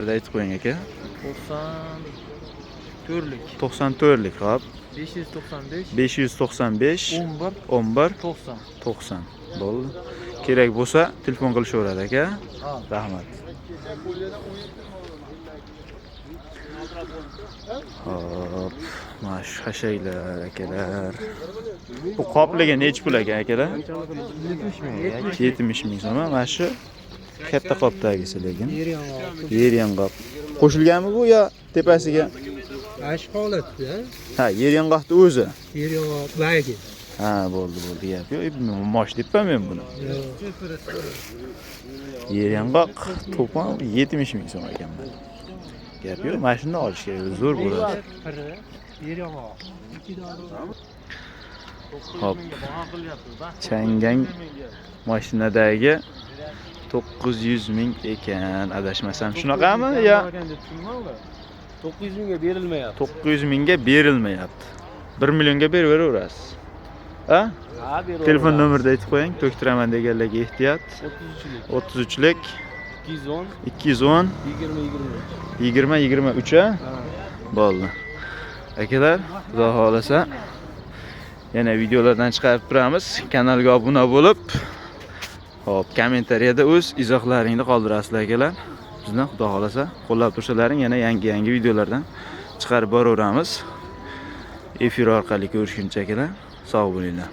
Aytib qo'ying, aka. 94lik. 94lik, hop. 595. 595. 11. 11. 90. 90. Bo'ldi. Kerak bo'lsa, telefon qilishaveradi, aka. Ha. Rahmat. Hop, mana shu xashaklar, akalar. Bu qopligi nechi pul ekan, akalar? 70 ming so'm. Mana shu katta qopdagisi lekin. Yer yong'oq. Qo'shilganmi bu yo tepasiga? Ash holatda. Ha, yer yong'oqni o'zi. Yer yong'oq bagi. Ha, bo'ldi, bo'ldi, gap yo'q. Mosh debman men buni. Yer yong'oq to'pon 70 ming so'm ekan mana. Gap yo'q, mana shuni olish kerak, zo'r bo'ladi. Yer yong'oq. Hop. Changang mashinadagi 900 ming ekan, adashmasam shunaqami yo? 900 mingga berilmayapti. 900 mingga berilmayapti. 1 millionga berib beraverasiz. Ha? Ha, beraveramiz. Telefon nomerini aytib qo'ying, to'ktiraman deganlarga ehtiyot. 33lik. 33lik. 210. 210. 20 23. 20 23, ha? Bo'ldi. Akalar, xudo xohlasa yana videolardan chiqarib turamiz. Kanalga obuna bo'lib, hop, kommentariyada o'z izohlaringni qoldirasizlar, akalar. Bizni xudo xohlasa qo'llab tursalaring yana yangi-yangi videolardan chiqarib boraveramiz. Efir orqali ko'rishguncha, akalar, sog' bo'linglar.